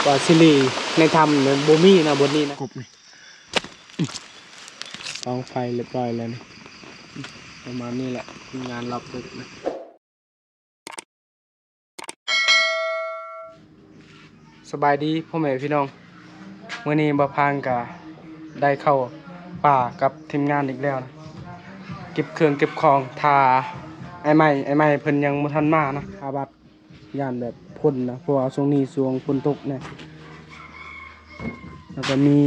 ວ່າຊິລີໃນຖ້ຳນີ້ບໍ່ມີນະ ບ່ອນນີ້ນະ ກົບນີ້ ກອງໄຟລຽບຮ້ອຍແລ້ວນີ້ ປະມານນີ້ແຫຼະ ທີມງານລອບເລິກນະ. ສະບາຍດີພໍ່ແມ່ພີ່ນ້ອງ ມື້ນີ້ບ່າວພາງກະໄດ້ເຂົ້າປ່າກັບທີມງານອີກແລ້ວນະ ເກັບເຄື່ອງເກັບຂອງ ຖ້າອ້າຍໄມ້ ອ້າຍໄມ້ເພິ່ນຍັງບໍ່ທັນມານະ ອາບັດ ຢ້ານແບບຝົນນະ ເພາະວ່າຊ່ວງນີ້ຊ່ວງຝົນຕົກນະ ແລ້ວກໍມີ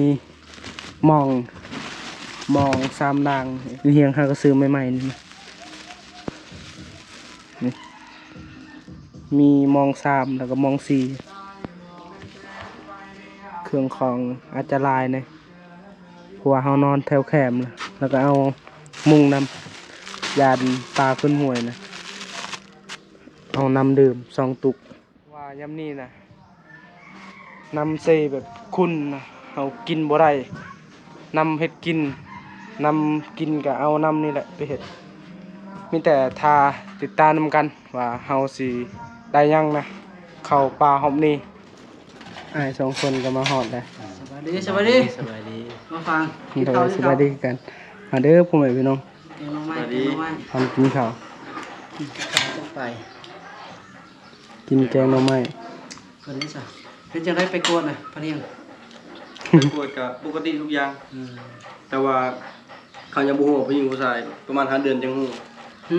ມອງ ມອງສາມນາງ ຢູ່ຮຽງຫາກະຊືມໃໝ່ໆນີ້ນະ ນີ້ ມີມອງສາມ ແລ້ວກໍມອງສີ່ ເຄື່ອງຂອງອາດຈະຫຼາຍແດ່ ເພາະວ່າເຮົານອນແຖວແຄມນະ ແລ້ວກໍເອົາມຸງນຳ ຢ້ານປາຂຶ້ນຫ້ວຍນະ ເອົານ້ຳດື່ມສອງຕຸກ. ວ່າຍາມນີ້ນະ ນ້ຳເຊແບບຂຸ່ນນະ ເຮົາກິນບໍ່ໄດ້ ນ້ຳເຮັດກິນ ນ້ຳກິນກະເອົານ້ຳນີ້ແຫຼະໄປເຮັດ ມີແຕ່ຖ້າຕິດຕາມນຳກັນວ່າເຮົາຊິໄດ້ຫຍັງນະ ເຂົ້າປ່າຮອບນີ້ ອ້າຍສອງຄົນກໍມາຮອດແລ້ວ ສະບາຍດີ ສະບາຍດີ ສະບາຍດີ ມາຟັງ ໂດຍ ສະບາຍດີຄືກັນ ມາເດີພໍ່ແມ່ພີ່ນ້ອງ ແກງໜໍ່ໄມ້ ສະບາຍດີ ແກງໜໍ່ໄມ້ ພັນກິນເຂົ້າ ກິນເຂົ້າຈັງໄປ. ກິນແກງໜໍ່ໄມ້ ເພິ່ນນີ້ຊະ ເປັນຈັ່ງໃດໄປກວດນະ ພະນຽງ? ໄປກວດກະປົກກະຕິທຸກຢ່າງ ອືມ ແຕ່ວ່າເຂົາຍັງບໍ່ຮູ້ວ່າຜູ້ຍິງຜູ້ຊາຍ ປະມານຫ້າເດືອນຈຶ່ງຮູ້ ຫຶ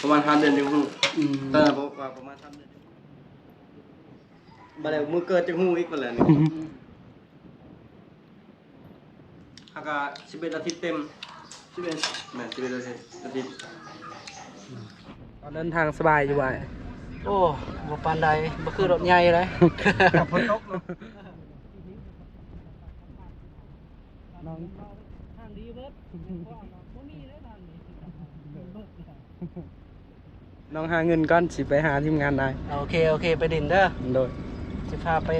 ປະມານຫ້າເດືອນຈຶ່ງຮູ້ ອືມ ຕອນນັ້ນບອກວ່າປະມານສາມເດືອນຈຶ່ງຮູ້ ບາດແລ້ວມື້ເກີດຈຶ່ງຮູ້ອີກ ບາດແລ້ວນີ້ ອືມ ຫາກະສິບເອັດອາທິດເຕັມ ສິບເອັດ ແມ່ນ ສິບເອັດອາທິດ ອາທິດ ອືມ ອອກເດີນທາງສະບາຍຢູ່ບໍ່ອ້າຍ? ໂອ້ ບໍ່ປານໃດ ບໍ່ຄືລົດໃຫຍ່ໃດ ກັບຝົນຕົກເນາະ ນ້ອງ ທາງດີເບິດ ບໍ່ມີເດ້ທາງດີ. ນ້ອງຫາເງິນກ່ອນ ຊິໄປຫາທີມງານອ້າຍ ໂອເຄ ໂອເຄ ໄປດິນເດີ ໂດຍ ຊິພາໄປ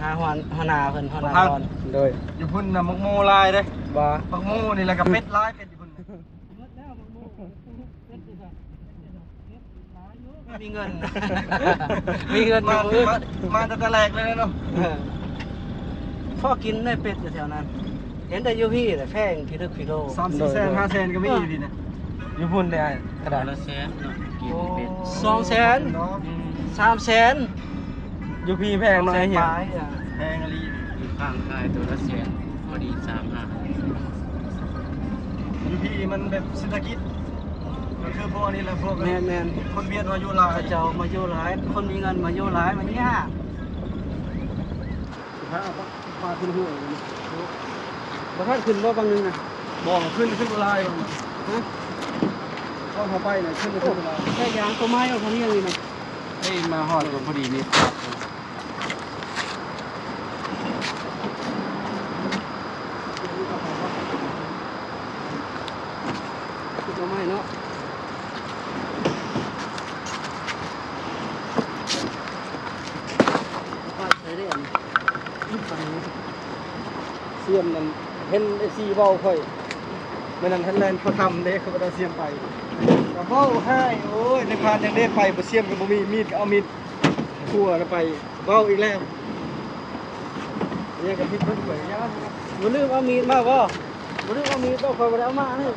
ຫາຫົວ ຫົວໜ້າເພິ່ນ ຫົວໜ້າກ່ອນ ໂດຍ ຢູ່ພຸ້ນນະໝາກໂມຫຼາຍເດ້ ບໍ່ ໝາກໂມນີ້ແຫຼະກະເປັດຫຼາຍ ເປັດຢູ່ພຸ້ນນະ ມີເງິນ ມີເງິນ ມາ ມາ ມາແຕ່ແລກເລີຍເນາະ ເອີ ພໍກິນໄດ້ເປັດຢູ່ແຖວນັ້ນ ເຫັນແຕ່ຢູ່ພີ້ແຫຼະ ແພງພິລຶກພິໂລ ສາມສີ່ແສນ ໂດຍ ຫ້າແສນກໍມີຢູ່ພີ້ນະ ຢູ່ພຸ້ນເດ້ອ້າຍ ເທົ່າໃດ ລະແສນເນາະ ກິນເປັດ ສອງແສນ ສາມແສນ ຢູ່ພີ້ແພງເນາະ ສອງແສນປາຍ ແພງອີ່ຫຼີ ຢູ່ຂ້າງຂາຍໂຕລະແສນ ພໍດີສາມຫ້າ ຢູ່ພີ້ມັນແບບເສດຖະກິດ ກໍຄືພວກນີ້ແຫຼະ ພວກ ແມ່ນໆ ຄົນຫວຽດມາຢູ່ຫຼາຍ ເຂົາເຈົ້າມາຢູ່ຫຼາຍ ຄົນມີເງິນມາຢູ່ຫຼາຍ ມັນຍາກ ພາ ພາຂຶ້ນຫ້ວຍ ບໍ່ທັນຂຶ້ນບໍ່ບາງໜຶ່ງນະ ບໍ່ ຂຶ້ນ ຂຶ້ນບໍ່ຫຼາຍບາງ ຮະ ຕອນເຮົາໄປນະ ຂຶ້ນ ຂຶ້ນບໍ່ຫຼາຍ ແຕ່ຢາງຕົວໄມ້ເອົາທາງນີ້ນະ ເອີ ມາຮອດກໍພໍດີມີພາບ ຕົວໄມ້ເນາະ. ສຽມນັ້ນເຫັນເອັຟຊີເວົ້າຂ້ອຍ ມື້ນັ້ນເຫັນແລ່ນເຂົ້າຖ້ຳເດ້ ຂ້າພະເຈົ້າສຽມໄປ ກໍເວົ້າຮ້າຍ ໂອ້ຍ ໃນພານຍັງເດ້ໄປ ບໍ່ສຽມກໍບໍ່ມີ ມີດກໍເອົາມີດ ຜົວນະໄປເວົ້າອີກແລ້ວ ຍັງກະຜິດເພິ່ນໄປ ບໍ່ລືມເອົາມີດມາບໍ່? ບໍ່ລືມເອົາມີດບໍ່? ຂ້ອຍບໍ່ໄດ້ເອົາມາເລີຍ.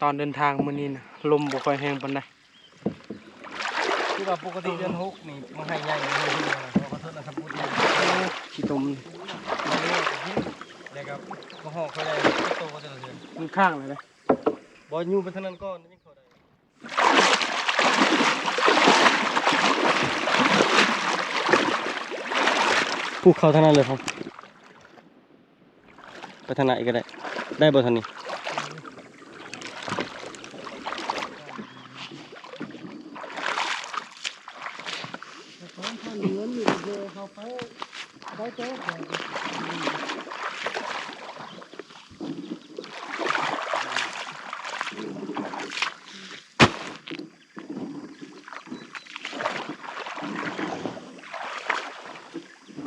ອນເດີນທາງມື້ນີ້ນະ ລົມບໍ່ຄ່ອຍແຮງປານໃດ. ຄືວ່າປົກກະຕິເດືອນຫົກນີ້ ມາໄຮ່ໃຫຍ່ ມາໄຮ່ເຮັດຫຍັງນະ ເພາະວ່າເຂົາເອີ້ນວ່າສຳປຸດນີ້ ໂອ້ ຂີ້ຕົມ ມາເລີຍ ແລ້ວກໍມາຮອກເຂົາໄດ້ໂຕແຕ່ລະເດືອນ ມັນຄ້າງແລ້ວເດ້ ບໍ່ຢູ່ໄປທາງນັ້ນກ່ອນ ຍັງເຂົ້າໄດ້. ພູເຂົາທາງນັ້ນເລີຍ ໄປທາງໃນກໍໄດ້ ໄດ້ບໍ່ທາງນີ້?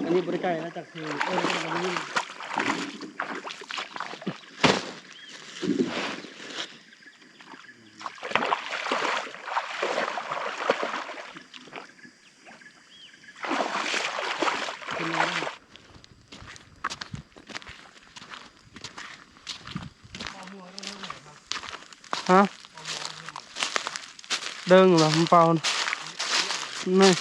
ອັນນີ້ບໍ່ໄດ້ໄກນະ ຈາກທີ່ ເອີ ຮະ ເດີງລະ ມັນເປົ່ານີ້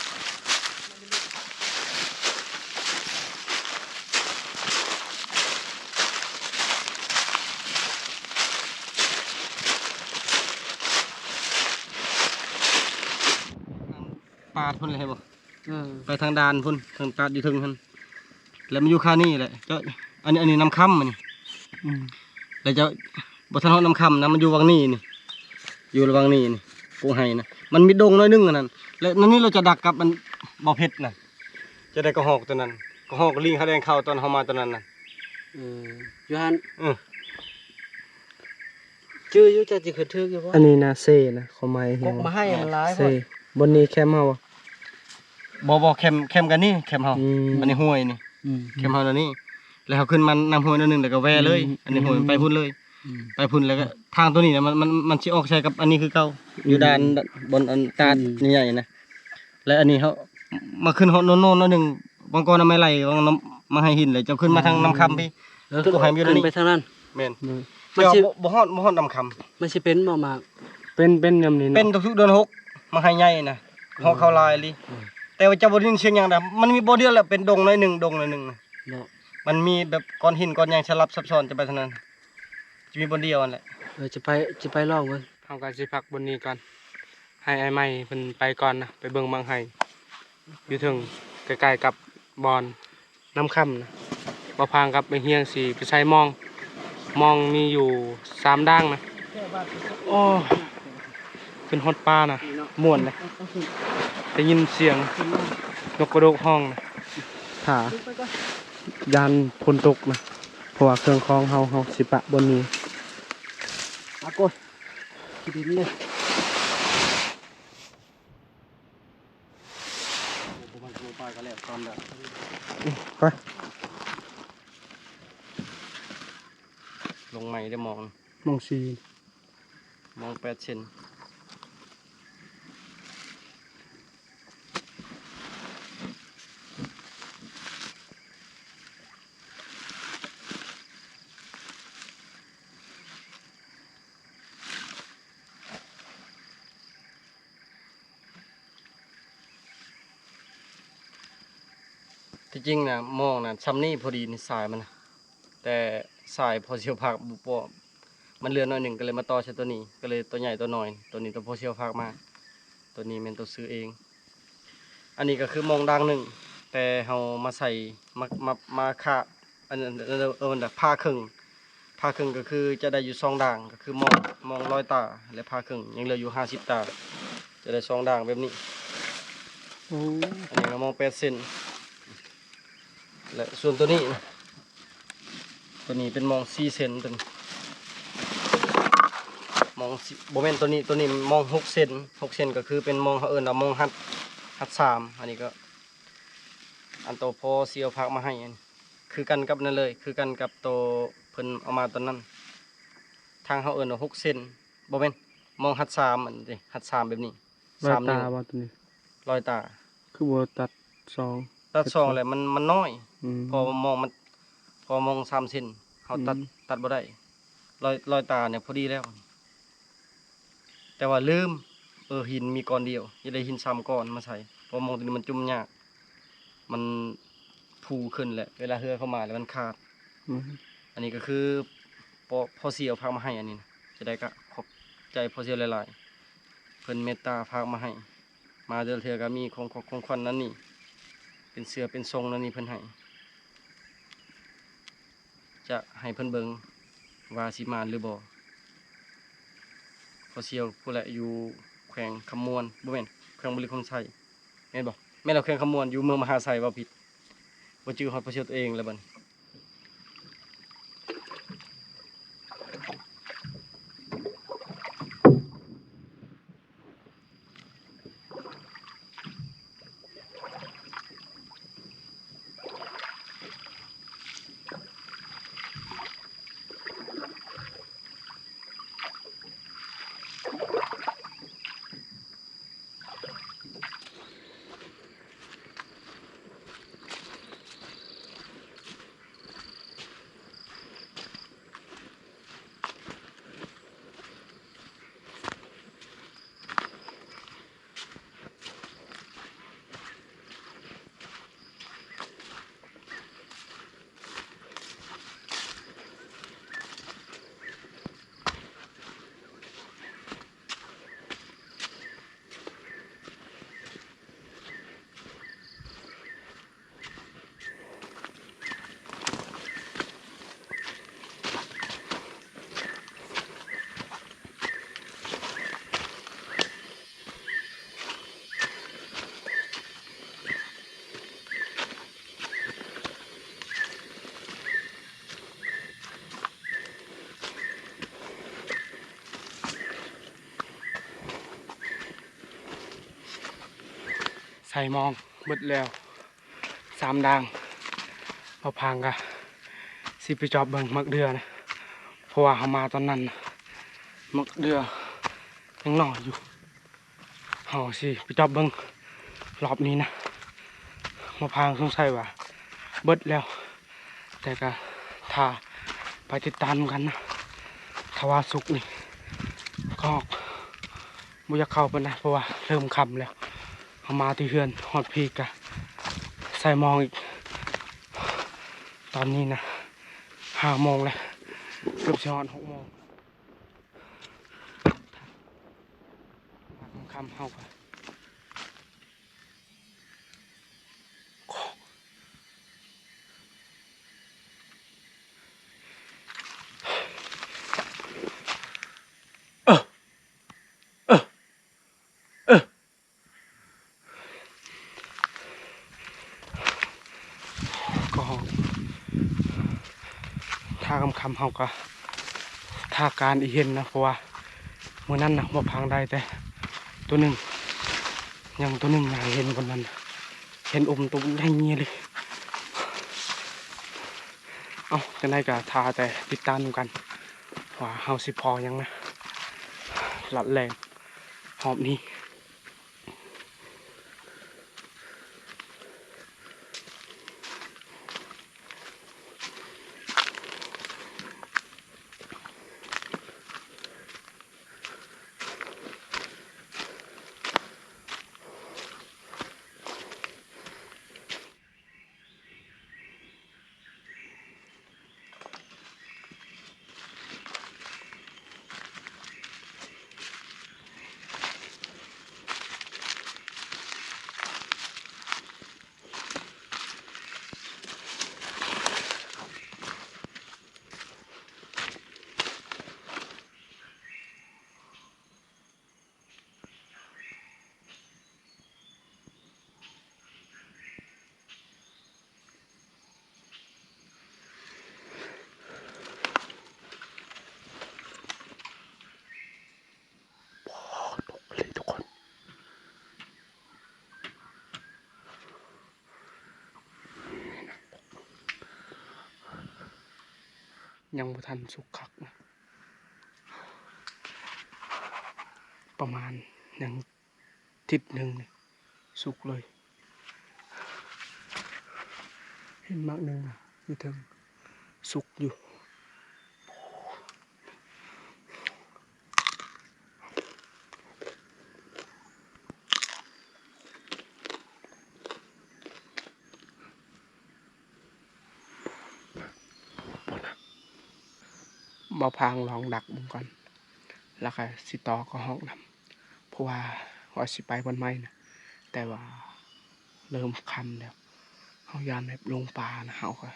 ປາດພຸ້ນເລີຍ ເຫັນບໍ່? ເອີ ໄປທາງດ່ານພຸ້ນ ທາງຕາດຢູ່ເທິງຫັ້ນ ແລ້ວມັນຢູ່ຄານີ້ແຫຼະ ເຈົ້າ ອັນນີ້ ອັນນີ້ນ້ຳຄຳ ອັນນີ້ ອືມ ແລ້ວເຈົ້າ ບໍ່ທັນຮອດນ້ຳຄຳນະ ມັນຢູ່ວັງນີ້ນີ້ ຢູ່ລະຫວ່າງນີ້ນີ້ ປູໄຮ່ນະ ມັນມີດົງໜ້ອຍໜຶ່ງອັນນັ້ນ ແລ້ວນັ້ນນີ້ເຮົາຈະດັກກັບອັນບໍ່ເພັດນະ ຈະໄດ້ກະຮອກຕົວນັ້ນ ກະຮອກລີງຂາແດງເຂົ້າຕອນເຮົາມາຕອນນັ້ນນະ ເອີ ຢູ່ຫັ້ນ ເອີ. ຈື່ຢູ່ ເຈົ້າຊິຂຶ້ນຖືກຢູ່ບໍ່? ອັນນີ້ນະ ເຊນະ ເຂົາໝາຍ ກົກມາໃຫ້ມັນຫຼາຍໂພດ ເຊ ບ່ອນນີ້ແຄມເຮົາບໍ່? ບໍ່ ບໍ່ ແຄມ ແຄມກັນນີ້ ແຄມເຮົາ ອືມ ອັນນີ້ຫ້ວຍນີ້ ອືມ ແຄມເຮົາແນວນີ້ ແລ້ວເຮົາຂຶ້ນມານຳຫ້ວຍໜ້ອຍໜຶ່ງ ແລ້ວກໍແວ່ເລີຍ ອືມ ອັນນີ້ຫ້ວຍມັນໄປພຸ້ນເລີຍ ອືມ ໄປພຸ້ນ ແລ້ວກໍທາງຕົວນີ້ນະ ມັນ ມັນ ມັນຊິອອກໃສ່ກັບອັນນີ້ຄືເກົ່າ ອືມ ຢູ່ດ່ານ ບ່ອນອັນຕາດ ອືມ ໃຫຍ່ໆນະ ແລ້ວອັນນີ້ເຮົາມາຂຶ້ນຮອດໂນນໆໜ້ອຍໜຶ່ງ ບາງກ່ອນນະ ໄມ້ໄຫຼ ບາງນຳ ມາໃຫ້ຫີນ ແລ້ວເຈົ້າຂຶ້ນມາທາງນ້ຳຄຳພີ້ ເອີ ກໍໃຫ້ມັນຢູ່ນີ້ ຂຶ້ນໄປທາງນັ້ນ ແມ່ນ ມັນຊິ ບໍ່ ບໍ່ຮອດ ບໍ່ຮອດນ້ຳຄຳ ມັນຊິເປັນບໍ່ໝາກ? ເປັນ ເປັນຍາມນີ້ເນາະ ເປັນທຸກໆເດືອນຫົກ ມາໄຮ່ໃຫຍ່ນະ ຮອກເຂົ້າຫຼາຍອີ່ຫຼີ ອືມ ແຕ່ວ່າເຈົ້າບໍ່ໄດ້ຍິນສຽງຫຍັງນະ ມັນມີບ່ອນດຽວແຫຼະ ເປັນດົງໜ້ອຍໜຶ່ງ ດົງໜ້ອຍໜຶ່ງນະ ເນາະ ມັນມີແບບກ້ອນຫີນກ້ອນຫຍັງສະຫຼັບຊັບຊ້ອນ ຈະໄປທາງນັ້ນ ຈະມີບ່ອນດຽວຫັ້ນແຫຼະ ເອີ ຈະໄປ ຈະໄປລອງເບິ່ງ ເຮົາກໍຊິພັກບ່ອນນີ້ກ່ອນ ໃຫ້ອ້າຍໃໝ່ເພິ່ນໄປກ່ອນນະ ໄປເບິ່ງໝາກໄຮ່ຢູ່ເທິງ ໃກ້ໆກັບບ່ອນນ້ຳຄຳນະ ບ່າວພາງກັບອ້າຍຮຽງຊິໄປໃສ່ມອງ ມອງມີຢູ່ສາມດ່າງນະ ໂອ້ ຂຶ້ນຮອດປ່ານະ ມ່ວນເດ້ ໄດ້ຍິນສຽງນົກກະໂດກຮ້ອງນະ ຖ້າຢ້ານຝົນຕົກນະ ເພາະວ່າເຄື່ອງຂອງເຮົາ ເຮົາຊິປະບ່ອນນີ້ ອາໂກຍ ຂີ້ດິນເລີຍ ໂອ້ ບໍ່ມັນລົງໄປກໍແລ້ວຕອນແລ້ວ ໄປ ລົງໃໝ່ເດ້ມອງ ມອງສີ່ ມອງແປດເຊັນ. ທີ່ຈິງນະ ມອງນະ ຊ່ຳນີ້ພໍດີນີ້ ສາຍມັນນະ ແຕ່ສາຍພໍ່ເຊວພາກບໍ່ພໍ ມັນເຫຼືອໜ້ອຍໜຶ່ງ ກໍເລີຍມາຕໍ່ໃສ່ຕົວນີ້ ກໍເລີຍຕົວໃຫຍ່ຕົວນ້ອຍ ຕົວນີ້ຕົວພໍ່ເຊວພາກມາ ຕົວນີ້ແມ່ນຕົວຊື້ເອງ. ອັນນີ້ກໍຄືມອງດ່າງໜຶ່ງ ແຕ່ເຮົາມາໃສ່ ມາ ມາ ມາຄາບ ອັນ ອັນ ເອີ້ນວ່າຜ່າເຄິ່ງ ຜ່າເຄິ່ງກໍຄືຈະໄດ້ຢູ່ສອງດ່າງ ກໍຄືມອງ ມອງຮ້ອຍຕາ ແລະ ຜ່າເຄິ່ງ ຍັງເຫຼືອຢູ່ຫ້າສິບຕາ ຈະໄດ້ສອງດ່າງແບບນີ້. ໂອ້ ອັນນີ້ກໍມອງແປດເຊັນ ແລະ ສ່ວນຕົວນີ້ນະ ຕົວນີ້ເປັນມອງສີ່ເຊັນ ຕົວນີ້ ມອງສີ່ ບໍ່ແມ່ນ ຕົວນີ້ ຕົວນີ້ມອງຫົກເຊັນ ຫົກເຊັນກໍຄືເປັນມອງ ເຮົາເອີ້ນວ່າມອງຮັດ ຮັດສາມ ອັນນີ້ກໍ ອັນໂຕພໍ່ຊິເອົາພາກມາໃຫ້ ອັນ ຄືກັນກັບນັ້ນເລີຍ ຄືກັນກັບໂຕເພິ່ນເອົາມາຕອນນັ້ນ ທາງເຮົາເອີ້ນວ່າຫົກເຊັນ ບໍ່ແມ່ນ ມອງຮັດສາມ ອັນນີ້ ຮັດສາມແບບນີ້ ຮ້ອຍຕາບໍ່ຕົວນີ້? ຮ້ອຍຕາ ຄືບໍ່ຕັດສອງ ຕັດສອງແຫຼະ ມັນ ມັນນ້ອຍ ອືມ ເພາະວ່າມອງມັນ ເພາະວ່າມອງສາມເຊັນ ເຮົາຕັດ ອືມ ຕັດບໍ່ໄດ້ ຮ້ອຍ ຮ້ອຍຕານີ້ພໍດີແລ້ວ. ແຕ່ວ່າລືມ ເອີ ຫີນມີກ້ອນດຽວ ຢາກໄດ້ຫີນສາມກ້ອນມາໃສ່ ເພາະວ່າໝ່ອງໂຕນີ້ມັນຈຸ່ມຍາກ ມັນພູຂຶ້ນແຫຼະ ເວລາເຮືອເຂົ້າມາແລ້ວມັນຂາດ. ອືມ ອັນນີ້ກໍຄືພໍ່ ພໍ່ສ່ຽວຝາກມາໃຫ້ ອັນນີ້ນະ ຈະໄດ້ກໍຂອບໃຈພໍ່ສ່ຽວຫຼາຍໆ ເພິ່ນເມດຕາຝາກມາໃຫ້ ມາແຕ່ລະເທື່ອກໍມີຂອງຂວັນ ຂອງຂວັນນັ້ນນີ້ ເປັນເສື້ອເປັນຊົງນັ້ນນີ້ເພິ່ນໃຫ້ ຈະໃຫ້ເພິ່ນເບິ່ງວ່າຊິໝານຫຼືບໍ່. ພໍ່ສ່ຽວພຸ້ນແຫຼະ ຢູ່ແຂວງຄຳມ່ວນ ບໍ່ແມ່ນ ແຂວງບໍລິຄຳໄຊ ແມ່ນບໍ່? ແມ່ນແລ້ວ ແຂວງຄຳມ່ວນ ຢູ່ເມືອງມະຫາໄຊ ເວົ້າຜິດ ບໍ່ຈື່ຮອດພໍ່ສ່ຽວຕົວເອງແລ້ວບັດນີ້. ໃສ່ມອງເບິດແລ້ວ ສາມດ່າງ ບ່າວພາງກະຊິໄປຈອບເບິ່ງໝາກເດື່ອນະ ເພາະວ່າເຮົາມາຕອນນັ້ນນະ ໝາກເດື່ອຍັງນ້ອຍຢູ່ ເຮົາຊິໄປຈອບເບິ່ງລອບນີ້ນະ ບ່າວພາງສົງໄສວ່າເບິດແລ້ວ ແຕ່ກະຖ້າໄປຕິດຕາມນຳກັນນະ ຖ້າວ່າສຸກນີ້ກໍບໍ່ຢາກເຂົ້າປານໃດ ເພາະວ່າເລີ່ມຄ່ຳແລ້ວ ເຮົາມາທີ່ເຮືອນ ຮອດພີກະໃສ່ມອງອີກ ຕອນນີ້ນະ ຫ້າໂມງແລ້ວ ເກືອບຊິຮອດຫົກໂມງ ຄ່ຳໆ ເຮົາກະ ກໍຖ້າຄ່ຳໆ ເຮົາກໍຖ້າການອີເຫັນນະ ເພາະວ່າມື້ນັ້ນນະ ບ່າວພາງໄດ້ແຕ່ໂຕໜຶ່ງ ຍັງໂຕໜຶ່ງນະ ເຫັນບ່ອນນັ້ນ ເຫັນອົມໂຕໃຫຍ່ເລີຍ. ເອົ້າ ຈັ່ງໃດກໍຖ້າແຕ່ຕິດຕາມນຳກັນ ວ່າເຮົາຊິພໍຫຍັງນະ ລັດແລ່ນຮອບນີ້. ຍັງບໍ່ທັນສຸກຄັກນະ ປະມານຍັງທິດໜຶ່ງນີ້ ສຸກເລີຍ ເຫັນໝາກໜຶ່ງນະ ຢູ່ເທິງ ສຸກຢູ່. ໂອ້ ໂອ້ ບໍ່ພາງລອງດັກເບິ່ງກ່ອນ ແລ້ວກໍຊິຕໍ່ກະຮອກນຳ ເພາະວ່າ ວ່າຊິໄປບ່ອນໃໝ່ນະ ແຕ່ວ່າເລີ່ມຄ່ຳແລ້ວ ເຮົາຢ້ານແບບຫຼົງປ່ານະ ເຮົາກໍ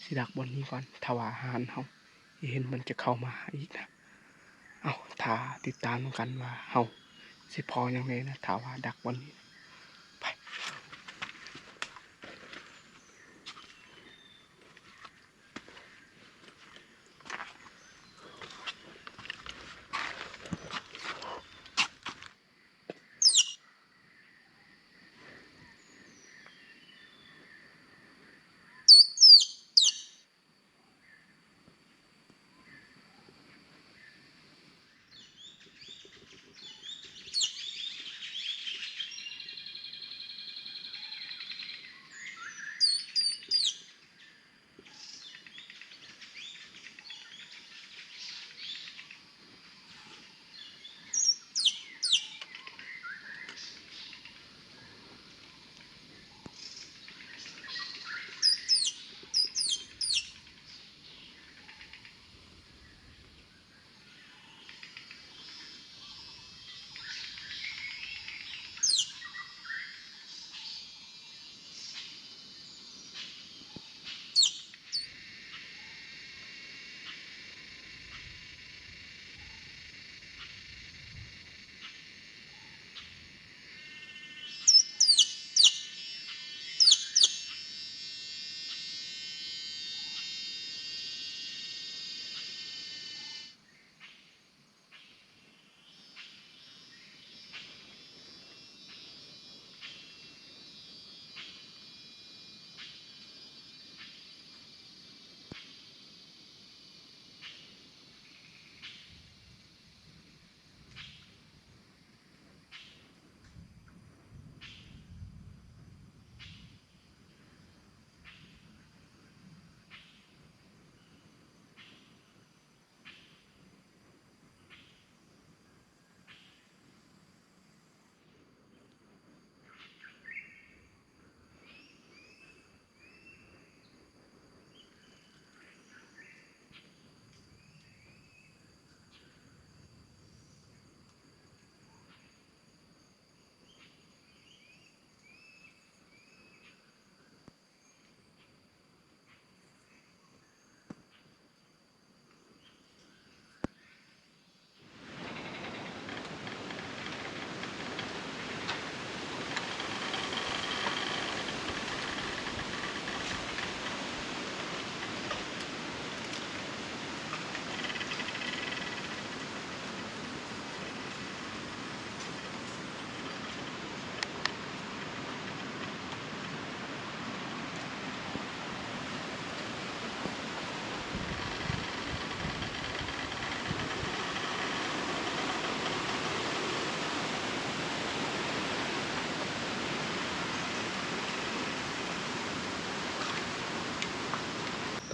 ຊິດັກບ່ອນນີ້ກ່ອນ ຖ້າວ່າຫ່ານເຮົາ ອີເຫັນມັນຈະເຂົ້າມາຫາອີກນະ. ເອົ້າ ຖ້າຕິດຕາມນຳກັນວ່າເຮົາຊິພໍ້ຫຍັງແດ່ນະ ຖ້າວ່າດັກບ່ອນນີ້ນະ ໄປ.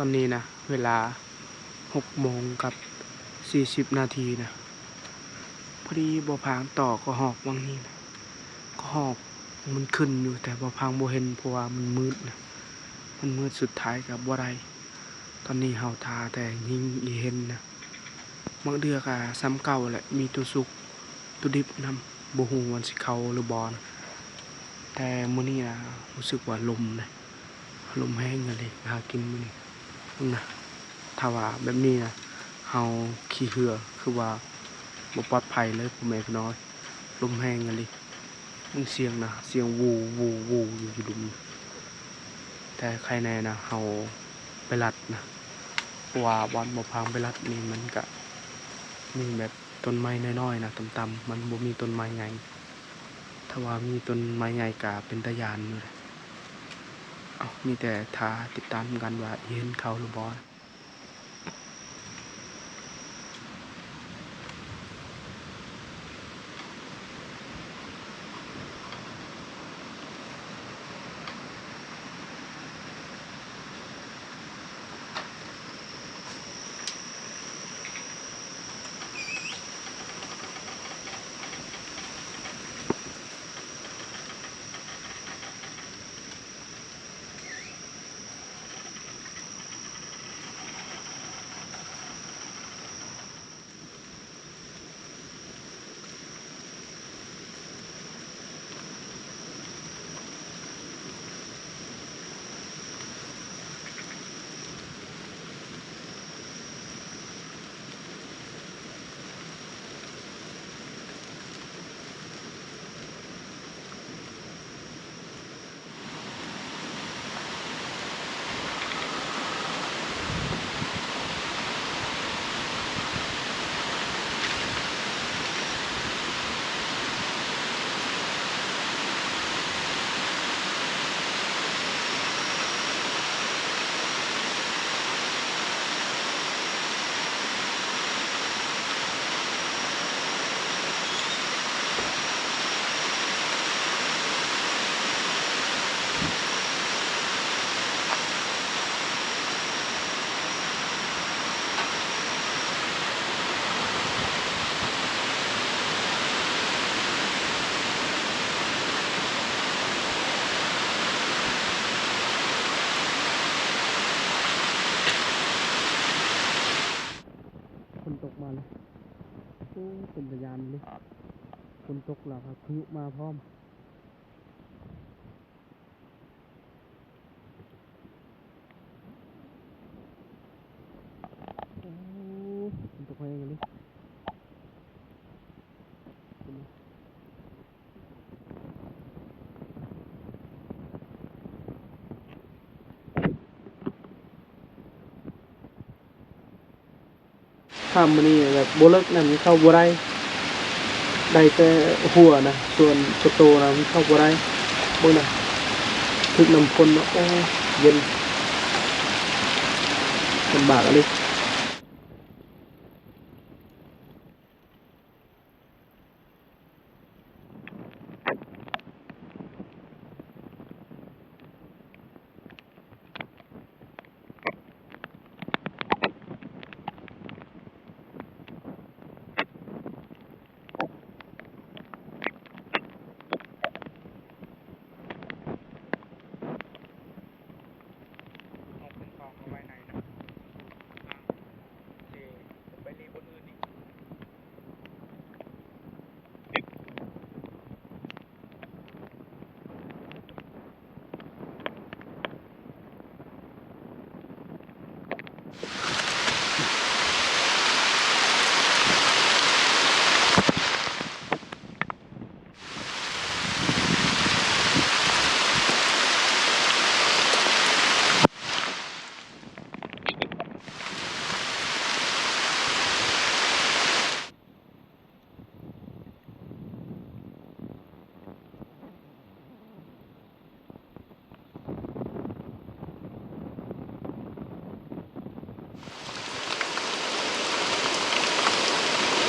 ຕອນນີ້ນະ ເວລາຫົກໂມງກັບສີ່ສິບນາທີນະ ພໍດີບໍ່ພາງຕໍ່ກະຮອກຫວ່າງນີ້ນະ ກະຮອກມັນຂຶ້ນຢູ່ ແຕ່ບໍ່ພາງບໍ່ເຫັນ ເພາະວ່າມັນມືດນະ ມັນມືດ ສຸດທ້າຍກໍບໍ່ໄດ້. ຕອນນີ້ເຮົາຖ້າແຕ່ຍິງອີເຫັນນະ ບາງເທື່ອກໍສ່ຳເກົ່າແຫຼະ ມີໂຕສຸກໂຕດິບນຳ ບໍ່ຮູ້ວ່າມັນຊິເຂົ້າຫຼືບໍ່ນະ ແຕ່ມື້ນີ້ນະ ຮູ້ສຶກວ່າລົມນະ ລົມແຮງອີ່ຫຼີ ຫາກິນມື້ນີ້ນະ. ຖ້າວ່າແບບນີ້ນະ ເຮົາຂີ່ເຮືອຄືວ່າບໍ່ປອດໄພເລີຍ ພໍ່ແມ່ພີ່ນ້ອງເອີຍ ລົມແຮງອີ່ຫຼີ. ມັນສຽງນະ ສຽງວູ ວູ ວູ ຢູ່ ຢູ່ລຸ່ມ ແຕ່ໄຄແນ່ນະ ເຮົາໄປລັດນະ ເພາະວ່າບ່ອນບໍ່ພາງໄປລັດນີ້ ມັນກະມີແບບຕົ້ນໄມ້ນ້ອຍໆນະ ຕ່ຳໆ ມັນບໍ່ມີຕົ້ນໄມ້ໃຫຍ່. ຖ້າວ່າມີຕົ້ນໄມ້ໃຫຍ່ກະເປັນຕາຢ້ານຢູ່ເດ. ເອົ້າ ມີແຕ່ຖ້າຕິດຕາມນຳກັນວ່າເຫັນເຂົາຫຼືບໍ່. ເ ມາເລີຍ. ໂອ້ ເປັນຕາຢ້ານເລີຍ. ຝົນຕົກແລ້ວ ພາຍຸມາພ້ອມ. ໂອ້ ຝົນຕົກແຮງອີ່ຫຼີ. ນ້ຳມື້ນີ້ແບບບໍ່ເລິກນະ ມັນເຂົ້າບໍ່ໄດ້ ໄດ້ແຕ່ຫົວນະ ສ່ວນ ສ່ວນໂຕນະ ມັນເຂົ້າບໍ່ໄດ້. ເບິ່ງນະ ຖືກນ້ຳຝົນເນາະ ໂອ້ ເຢັນ ລຳບາກອີ່ຫຼີ. ເອົາເຄື່ອງຂອງມາໄວ້ໃນນະ ອ່າ ໂອເຄ ໄປລີ້ບ່ອນອື່ນອີກ.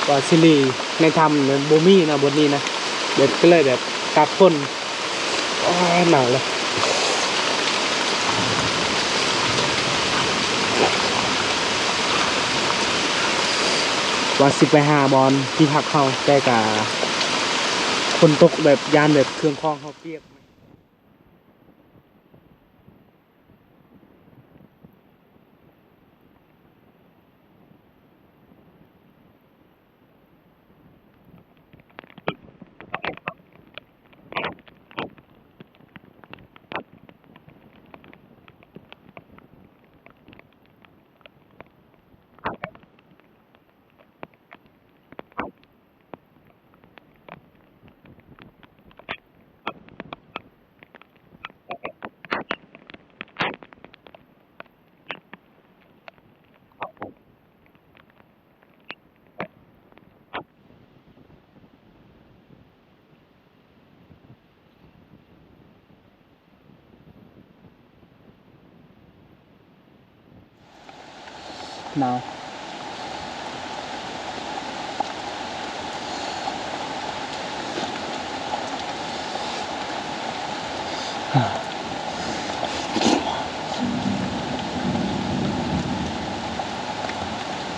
ວ່າຊິລີ້ໃນຖ້ຳນີ້ບໍ່ມີນະ ບ່ອນນີ້ນະ ແບບ ກໍເລີຍແບບຕາກຝົນ. ໂອ້ຍ ໜາວເລີຍ. ວ່າຊິໄປຫາບ່ອນທີ່ພັກເຮົາ ແຕ່ກະຝົນຕົກແບບ ຢ້ານແບບເຄື່ອງຂອງເຮົາປຽກ. ໜາວ.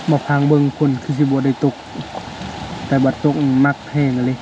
ມາພັງເບິ່ງ ຝົນຄືຊິບໍ່ໄດ້ຕົກ ແຕ່ບັດຕົກໜັກແຮງອີ່ຫຼີ.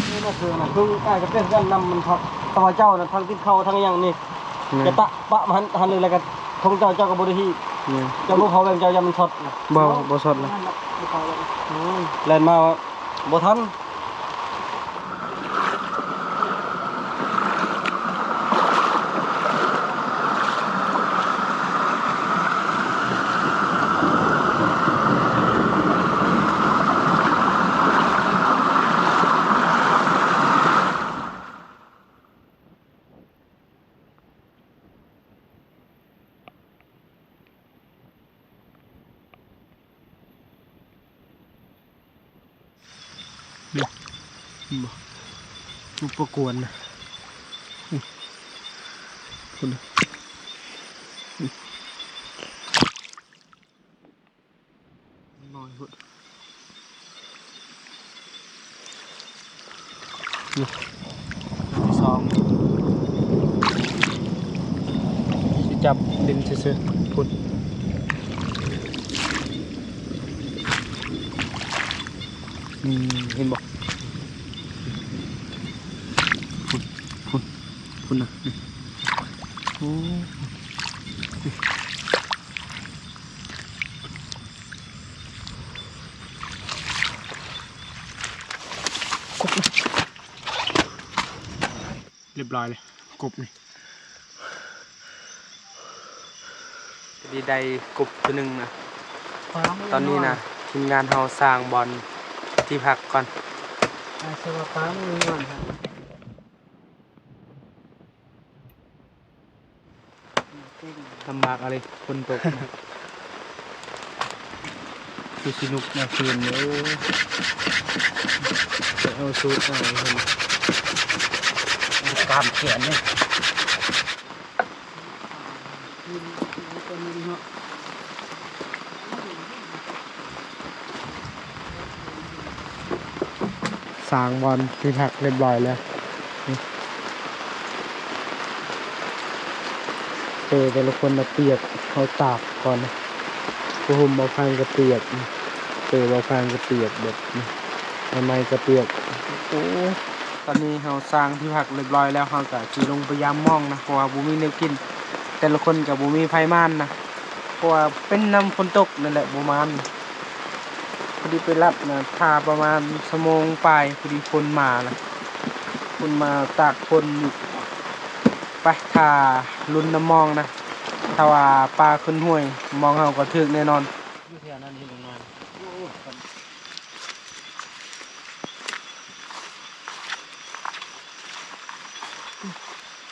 ນີ້ນະ ຄືນະ ຄືອ້າຍກໍເປັນຄືກັນ ນ້ຳມັນພັດ ແຕ່ວ່າເຈົ້ານະ ທັງຕິດເຂົ້າທັງຫຍັງນີ້ ແມ່ນ ຈະປະ ປະມາຫັ້ນ ຫັ້ນເລີຍ ແລ້ວກໍຂອງເຈົ້າ ເຈົ້າກໍບໍ່ໄດ້ຮີບ ແມ່ນ ເຈົ້າບໍ່ເຂົ້າແບບເຈົ້າ ຢ້ານມັນຊັອດນະ ບໍ່ ບໍ່ຊັອດນະ ອືມ ແລ່ນມາວ່າ ບໍ່ທັນ. ບໍ່ ປະກວນນະ ພຸ້ນນະ ນ້ອຍພຸ້ນ ນີ້ ອັນທີສອງ ຊິຈັບຫຼິ້ນຊື່ໆ ພຸ້ນ ນີ້ ເຫັນບໍ່? ພຸ້ນ ພຸ້ນ ພຸ້ນນະ ນີ້ ໂອ້ ກົບ ລຽບຮ້ອຍເລີຍ ກົບນີ້ ພໍດີໄດ້ກົບໂຕໜຶ່ງນະ. ຕອນນີ້ນະ ທີມງານເຮົາສ້າງບ່ອນທີ່ພັກກ່ອນ ອາ ສຳລັບປາມັນນອນ ລຳບາກອີ່ຫຼີ ຝົນຕົກ ຄືຊິນຸກນະຄືນນີ້ ໂອ້ຍ ເອົາສູດເອົາ ກາມແຂນນີ້ ສ້າງບ່ອນທີ່ພັກຮຽບຮ້ອຍແລ້ວ ເປີແຕ່ລະຄົນນະປຽກ ເຮົາຕາກກ່ອນ ຜ້າຫົ່ມໝໍ້ຄາງກະປຽກ ເປີໝໍ້ຄາງກະປຽກ ແບບນີ້ ໄມ້ກະປຽກ ໂອ້ ຕອນນີ້ເຮົາສ້າງທີ່ພັກຮຽບຮ້ອຍແລ້ວ ເຮົາກະຊິລົງໄປຢາມມອງນະ ເພາະວ່າບໍ່ມີແນວກິນ ແຕ່ລະຄົນກະບໍ່ມີໃຜມານນະ ເພາະວ່າເປັນນຳຝົນຕົກນັ້ນແຫຼະບໍ່ມານ. ພໍດີໄປລັດນະ ຖ້າປະມານຊົ່ວໂມງປາຍ ພໍດີຝົນມານະ ຝົນມາຕາກຝົນຢູ່ ໄປຖ້າລຸ້ນນຳມອງນະ ຖ້າວ່າປາຂຶ້ນຫ້ວຍ ມອງເຮົາກໍຖືກແນ່ນອນ ຢູ່ແຖວນັ້ນເຫັນຈັກໜ້ອຍ ໂອ້ຍ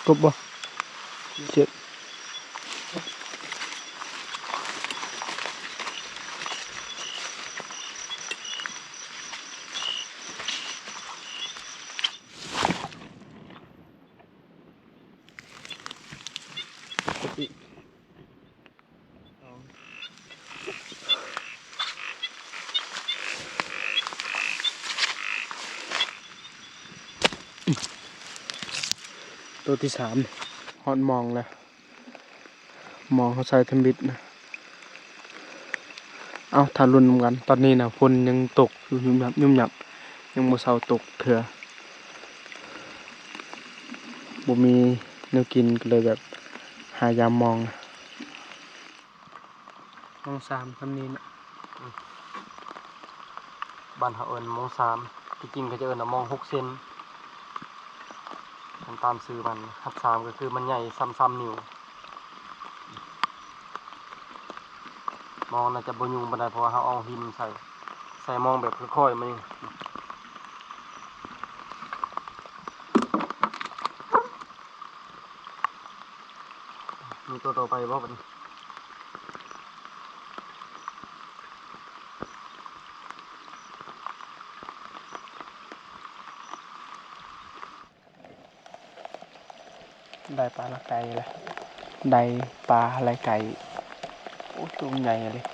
ກົບບໍ່? ເຈັບ ໂຕທີສາມ ຮອດມອງແລ້ວ ມອງເຮົາໃສ່ທຳອິດນະ. ເອົ້າ ຖ້າລຸ້ນນຳກັນ ຕອນນີ້ນະ ຝົນຍັງຕົກຢູ່ຍຸບຍັບຍຸບຍັບ ຍັງບໍ່ເຊົາຕົກເທື່ອ ບໍ່ມີແນວກິນ ກໍເລີຍແບບຫາຢາມມອງ. ມອງສາມ ສ່ຳນີ້ນະ ອືມ ບ້ານເຮົາເອີ້ນມອງສາມ ທີ່ຈິງເຂົາຈະເອີ້ນວ່າມອງຫົກເຊັນ ຄັນຕາມຊື່ມັນ ຮັບສາມກໍຄືມັນໃຫຍ່ສ່ຳສາມນິ້ວ ມອງໜ້າຈະບໍ່ຫຍຸ້ງປານໃດ ເພາະວ່າເຮົາເອົາຫີນໃສ່ ໃສ່ມອງແບບຄ່ອຍໆ ມານີ້. ມີຕົວຕໍ່ໄປບໍ່ບັດນີ້? ໄດ້ປາລະໄກ່ລະ ໄດ້ປາລະໄກ່ ໂອ້ ໂຕໃຫຍ່ເລີຍ.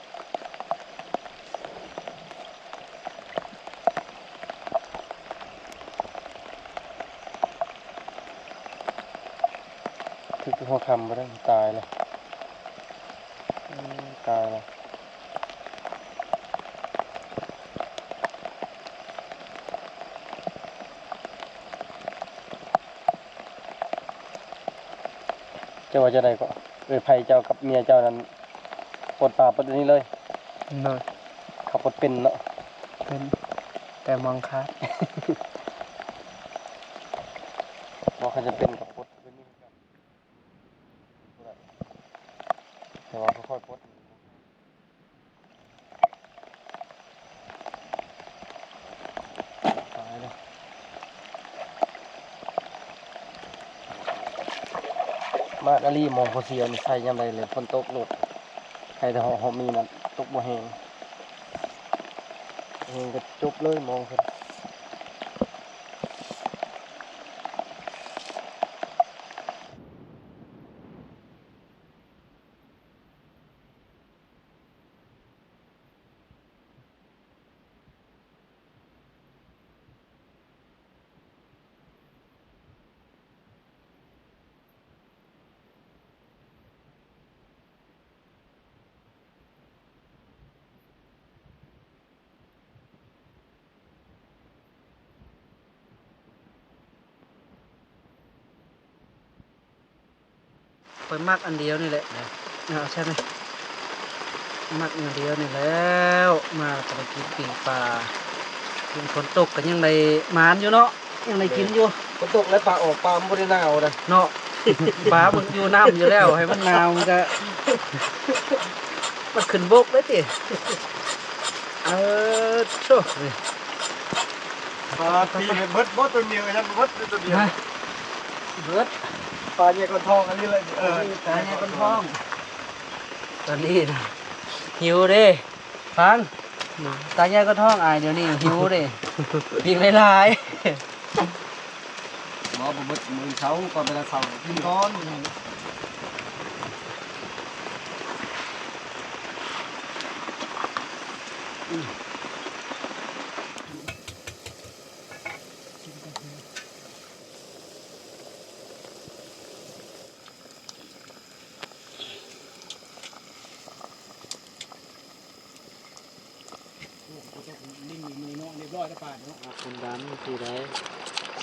ຖືກຫົວຄ່ຳບໍ່ໄດ້ ຕາຍແລ້ວ ເອີ ຕາຍແລ້ວ. ເຈົ້າວ່າຈັ່ງໃດເກາະ? ເອື້ອຍໃຜເຈົ້າກັບເມຍເຈົ້ານັ້ນປົດປາປົດອັນນີ້ເລີຍ? ໂດຍ. ເຂົາປົດເປັນເນາະ? ເປັນ ແຕ່ມອງຂາດ. ບໍ່ ຄັນຈຳເປັນກໍປົດເປັນນີ້ຄືກັນ ແຕ່ວ່າຄ່ອຍໆປົດ. ຕາຍແລ້ວ ມາດອີ່ຫຼີ ມອງພໍ່ເຊຍນີ້ໃສ່ຍາມໃດແລ້ວ ຝົນຕົກໂລດ ໃຫ້ແຕ່ເຮົາ ເຮົາມີນັ້ນ ຕົກບໍ່ແຮງ ແຮງກໍຈົບເລີຍ ມອງເພິ່ນ. ຂ້ອຍມັກອັນດຽວນີ້ແຫຼະ ເອົາໃສ່ໄໝ ມັກອັນດຽວນີ້ແລ້ວ ມາກໍໄດ້ກິນປີ້ງປາ ຝົນຕົກກໍຍັງໄດ້ໝານຢູ່ເນາະ ຍັງໄດ້ກິນຢູ່ ຝົນຕົກແລ້ວປາອອກ ປາມັນບໍ່ໄດ້ໜາວນະເນາະ ປາມັນຢູ່ນ້ຳຢູ່ແລ້ວ ໃຫ້ມັນໜາວມັນກໍ ມັນຂຶ້ນບົກເດ້ຕິ ເອີ ໂທ້ ປາຕີເບິດບໍ່ ຕົວດຽວ ຍັງເບິດຕົວດຽວ ຮະ ເບິດ ປາໃຫຍ່ກວ່າທອງອັນນີ້ແຫຼະ ເອີ ປາໃຫຍ່ກວ່າທອງ ຕອນນີ້ນະ ຫິວເດ້ ຟັງ ຕາໃຫຍ່ກວ່າທອງອ້າຍ ດຽວນີ້ຫິວເດ້ ປີ້ງຫຼາຍໆ ບໍ່ ບໍ່ເບິດ ມື້ເຊົ້າກ່ອນ ເວລາເຊົ້າກິນກ່ອນ.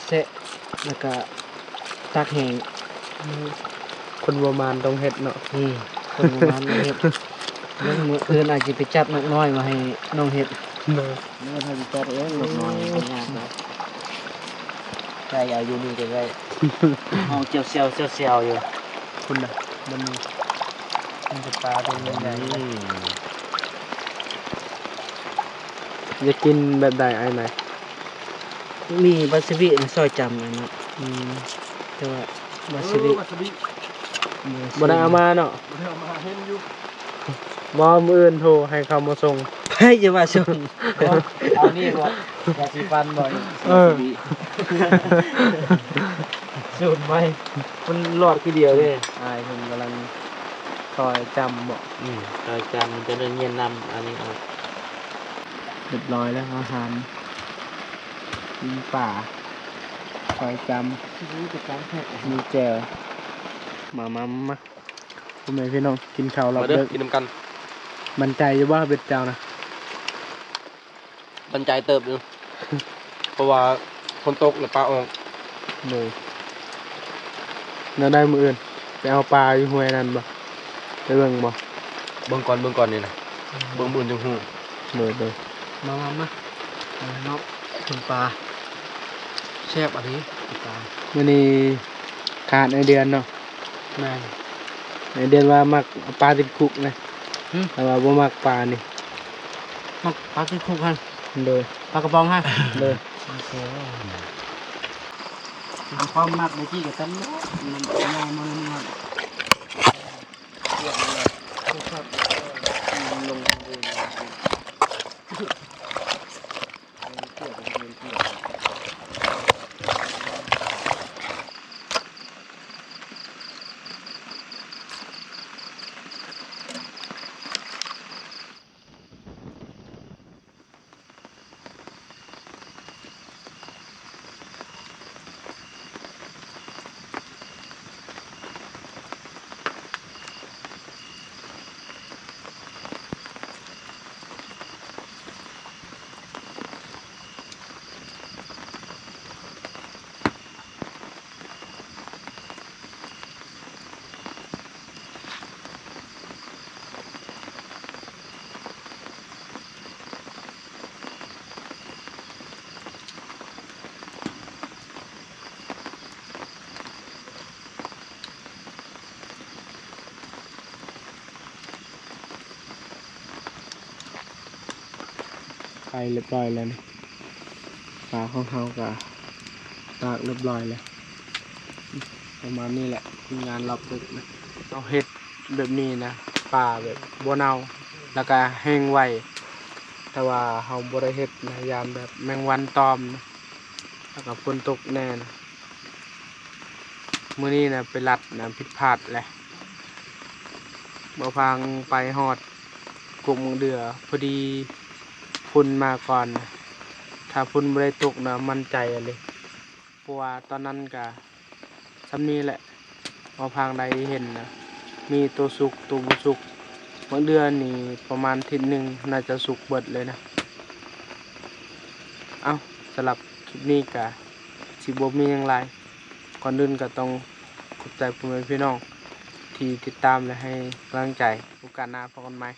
ແຊະ ແລ້ວກະຕັກແຫ້ງ ຄົນບໍ່ໝານຕ້ອງເຮັດເນາະ ອືມ ຄົນບໍ່ໝານຕ້ອງເຮັດ ມື້ອື່ນອາດຊິໄປຈັບນົກນ້ອຍມາໃຫ້ນ້ອງເຮັດ ເດີ ນີ້ເຮົາຊິຈັດເອງ ນົກນ້ອຍບໍ່ຍາກດອກ ໃສ່ເອົາຢູ່ນີ້ກໍໄດ້ ຫ້ອງແຊວໆ ແຊວໆຢູ່ ພຸ້ນນະ ມັນມີ ມັນເປັນປາຕົວໃຫຍ່ ອືມ ຢາກກິນແບບໃດອ້າຍໃນ? ມີວາຊາບິ ຊອຍຈຳອັນນັ້ນ ອືມ ແຕ່ວ່າວາຊາບິ ເອີ ວາຊາບິ ບໍ່ໄດ້ເອົາມາເນາະ ບໍ່ໄດ້ເອົາມາ ເຫັນຢູ່ ບໍ່ ມື້ອື່ນໂທໃຫ້ເຂົາມາສົ່ງ ໃຜຈະມາສົ່ງ ເອົານີ້ບໍ່ ຢາສີຟັນບໍ່ນີ້ ເອີ ວາຊາບິ ສູດໃໝ່ ມັນຫຼອດຄືດຽວເດ້ ອ້າຍເພິ່ນກຳລັງຊອຍຈຳບໍ່ ອືມ ຊອຍຈຳ ຈະໄດ້ເຢັນນຳ ອັນນີ້ເອົາ ຮຽບຮ້ອຍແລ້ວ ອາຫານ ມີປາ ຊອຍຈຳ ມີແຈ່ວ ມາ ມາ ມາ ພໍ່ແມ່ພີ່ນ້ອງ ກິນເຂົ້າລອບເດິກ ມາເດີ ກິນນຳກັນ ໝັ້ນໃຈຢູ່ບໍ່ເບັດເຈົ້ານະ? ໝັ້ນໃຈເຕີບຢູ່ ເພາະວ່າຝົນຕົກແລ້ວປາອອກ ໂດຍ ແນວໃດມື້ອື່ນ ໄປເອົາປາຢູ່ຫ້ວຍນັ້ນບໍ່? ໄປເບິ່ງບໍ່? ເບິ່ງກ່ອນ ເບິ່ງກ່ອນນີ້ນະ ອືມ ເບິ່ງມື້ອື່ນຈັ່ງຮູ້ ໂດຍ ໂດຍ ມາ ມາ ມາ ເນາະ ກິນປາ ແຊບອີ່ຫຼີ ກິນປາ ມື້ນີ້ຂາດໄອເດືອນເນາະ ແມ່ນ ໄອເດືອນວ່າມັກເອົາປາຕິດຄຸກນະ ຫຶ ແຕ່ວ່າບໍ່ມັກປານີ້ ມັກປາຕິດຄຸກຫັ້ນ ໂດຍ ປາກະປ໋ອງຫັ້ນ ໂດຍ ໂອເຄ ຄວາມມັກເມື່ອກີ້ກໍຕັນເນາະ ມັນຍາວມາເລື້ອຍໆ ລວກມັນແລ້ວ ມັນລົງເລີຍ. ໄປຮຽບຮ້ອຍແລ້ວນີ້ ປາຂອງເຮົາກະຕາກຮຽບຮ້ອຍແລ້ວ ປະມານນີ້ແຫຼະ ຜົນງານລອບດຶກນະ ເຮົາເຮັດແບບນີ້ນະ ປາແບບບໍ່ເນົ່າ ແລ້ວກະແຫ້ງໄວ ແຕ່ວ່າເຮົາບໍ່ໄດ້ເຮັດນະ ຢ້ານແບບແມງວັນຕອມນະ ແລ້ວກະຝົນຕົກແດ່ນະ ມື້ນີ້ນະໄປລັດນະ ຜິດພາດແຫຼະ ບໍ່ພາງໄປຮອດກົກໝາກເດື່ອ ພໍດີຝົນມາກ່ອນນະ ຖ້າຝົນບໍ່ໄດ້ຕົກນະ ໝັ້ນໃຈອີ່ຫຼີ ເພາະວ່າຕອນນັ້ນກະຊ່ຳນີ້ແຫຼະ ບໍ່ພາງໃດເຫັນນະ ມີໂຕສຸກໂຕບໍ່ສຸກ ໝາກເດື່ອນີ້ປະມານທິດໜຶ່ງໜ້າຈະສຸກເບິດເລີຍນະ. ເອົ້າ ສຳລັບຄລິບນີ້ກະຊິບໍ່ມີຫຍັງຫຼາຍ ກ່ອນອື່ນກະຕ້ອງຂອບໃຈພໍ່ແມ່ພີ່ນ້ອງ ທີ່ຕິດຕາມ ແລະ ໃຫ້ກຳລັງໃຈ. ໂອກາດໜ້າພົບກັນໃໝ່.